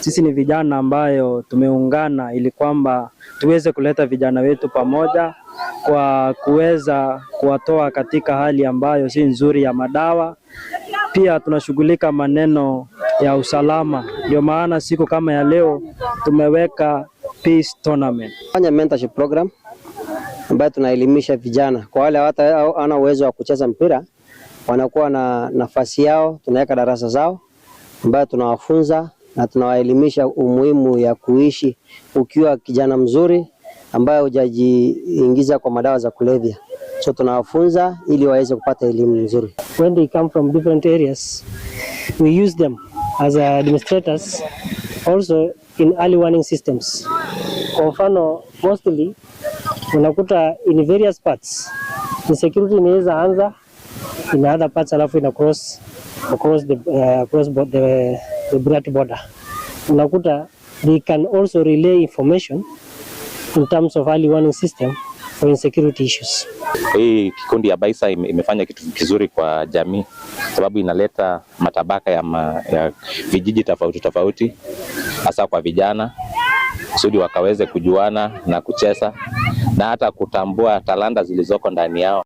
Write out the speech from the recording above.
Sisi ni vijana ambayo tumeungana ili kwamba tuweze kuleta vijana wetu pamoja kwa kuweza kuwatoa katika hali ambayo si nzuri ya madawa. Pia tunashughulika maneno ya usalama, ndio maana siku kama ya leo tumeweka peace tournament. Fanya mentorship program ambayo tunaelimisha vijana. Kwa wale hata hawana uwezo wa kucheza mpira, wanakuwa na nafasi yao, tunaweka darasa zao ambayo tunawafunza na tunawaelimisha umuhimu ya kuishi ukiwa kijana mzuri ambaye hujajiingiza kwa madawa za kulevya. So tunawafunza ili waweze kupata elimu nzuri. When they come from different areas, we use them as administrators also in early warning systems. Kwa mfano, mostly unakuta in various parts insecurity inaweza anza in other parts alafu ina cross across the Bright border. Unakuta they can also relay information in terms of early warning system for insecurity issues. Hii kikundi ya Baisa imefanya kitu kizuri kwa jamii, sababu inaleta matabaka ya vijiji tofauti tofauti, hasa kwa vijana kusudi wakaweze kujuana na kucheza na hata kutambua talanta zilizoko ndani yao.